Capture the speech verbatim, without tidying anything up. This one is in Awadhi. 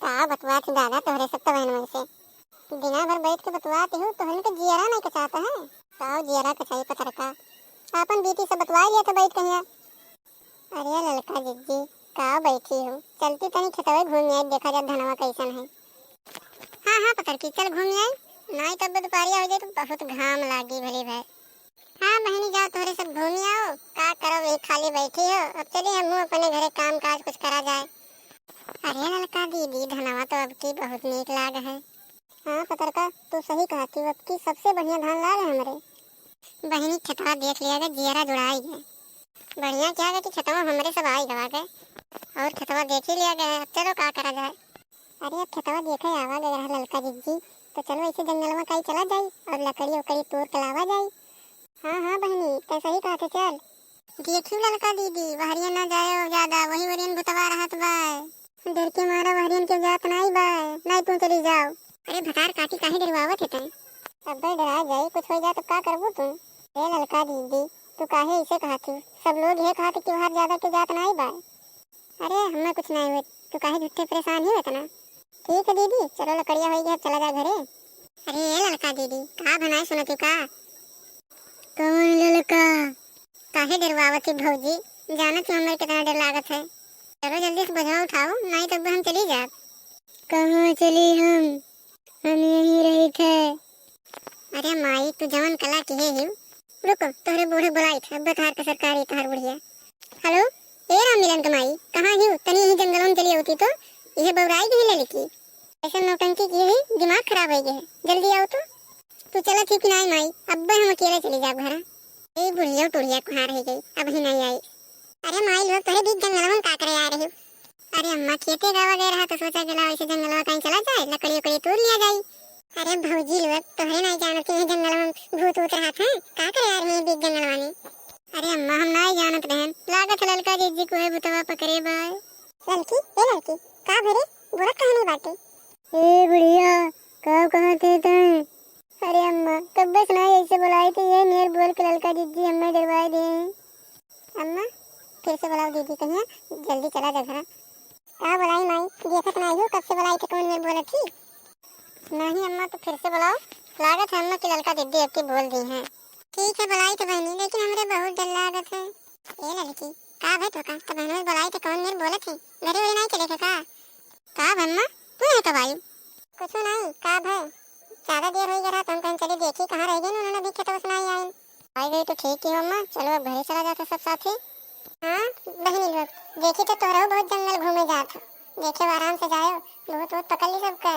का बतवात ही दादा तोहरे सब तो बहन मन से। दिना भर बैठ के बतवात ही, तोहन के जियरा नहीं कचाता है। का जियरा कचाई पतरका, आपन बीती से बतवाई लिया तो बैठ कहिया। अरे ललका जिज्जी, का बैठी हो, चलती तनी खेतवे घूम आई, देखा जात धनवा कैसन है। हाँ हाँ पतरकी, चल घूम आई, नहीं तब दुपहरिया हो जाए तो बहुत घाम लागी भली भाई। हाँ बहनी, जाओ तोहरे सब घूमी आओ, का करो, वही खाली बैठी हो। अब चली हमहू अपने घरे काम काज कुछ करा जाए। अरे ललका दीदी, धनवा तो अब की बहुत नीक लाग है। हाँ पतरका, तू सही कहत ही, अब की सबसे बढ़िया धान लाग है हमरे। बहनी खेतवा देख लिया गए, जियरा जुड़ाई गए। बढ़िया क्या गए कि खेतवा हमरे सब आई गवा गए और खेतवा देख ही लिया गए। अब चलो का करा जाए। अरे अब खेतवा देखे आवा गए रहा ललका जिज्जी, तो चलो ऐसे जंगलवा काई चला जाई और लकड़ी उकड़ी तोड़ के लावा जाई। हाँ हाँ बहनी, तै सही कहत है, चल। देखी ललका दीदी, बहरिया ना जायो ज्यादा, वही वरियन भुतवा रहत बाय। डर के मारा बहरियन के जात नाई बाय, नाई तू चली जाओ। अरे भतार काटी, काहे डरवावत है तै? अबे डरा जाई, कुछ हो जाए तो का करबू तू? ए ललका दीदी, तू काहे ऐसे कहत ही? सब लोग ये कहत कि बाहर ज्यादा के जात नाई बाय। अरे हमें कुछ नहीं हुए, तू काहे झूठे परेशान ही हो इतना? ठीक है दीदी, चलो लकड़िया हो गया, चला जा घरे। अरे ए ललका दीदी, का भनाई सुनत ही का? कौन ललका? काहे डरवावत ही भौजी, जानत ही हमें कितना डर लागत है। चलो जल्दी से बोझवा उठाओ, नहीं तो हम चली जाब। कहाँ चली हम? हम यहीं रही थे। अरे माई, तू जवन कला किहे हिउ। रुको, तोहरे बूढ़े बुलाई थे, अब बता के सरकारी तोहर बुढ़िया। हेलो, ए राम मिलन के माई, कहाँ हिउ? तनी यही जंगल में चली होती तो, यह बौराई गई लड़की। ऐसा नौटंकी की है, दिमाग खराब हो गया है। जल्दी आओ तो। तू चला थी कि नहीं माई, अब हम अकेले चली जाब घर। ए बुढ़िया टुढ़िया कुहार हो गई, अब ही नहीं आई। अरे माई लोग, तोहरे बीच जंगल में का करे आ रही हो? अरे अम्मा, खेते गावा गए रहा तो सोचा गेला वैसे जंगलवा कहीं चला जाए, लकड़ी उकड़ी तोड़ लिया जाए। अरे भौजी लोग, तोहरे नहीं जानत कि ये जंगल में भूत वूत रहत हैं, का करे आ रही है बीच जंगलवा में? अरे अम्मा, हम नहीं जानत रहन, लागत है ललका जिज्जी को है भूतवा पकड़े बाय। ललकी, ए ललकी, का भरे? बोलत काहे नहीं बाटे? ए बुढ़िया, का कहत है तैं? अरे अम्मा, कब्बे से नहीं ऐसे बोलाई थी, ये मेर बोल के ललका जिज्जी हमें डरवाए दे। अम्मा, फिर से बुलाओ दीदी कहिया, जल्दी चला जा घरा। का बोलाई माई, देखत नहीं हो कब से बोलाई थे, कौन मेर बोलत थी? नहीं अम्मा, तो फिर से बुलाओ, लागत है अम्मा की ललका दीदी अबकी बोल दी हैं। ठीक है बुलाई तो बहनी, लेकिन हमरे बहुत डर लागत है। ए लड़की, का भे तोका? तो बहनों बोलाई तो कौन मेर बोलत है? घरे उरे नहीं चले के का? का भे अम्मा, तू यहाँ कब आई? कुछ नहीं, का भे? ज्यादा देर हो गया रहा तो हम कहीं चली देखी कहाँ रह गए, उन्होंने भी खेतवा से नहीं आए। आई गई तो ठीक ही हो अम्मा, चलो अब घरे चला जाता सब साथी। हाँ बहनी लोग, देखी तो तोहरा बहुत जंगल घूमे जात हो, देखे आराम से जायो, भूत वूत पकड़ ली सबका।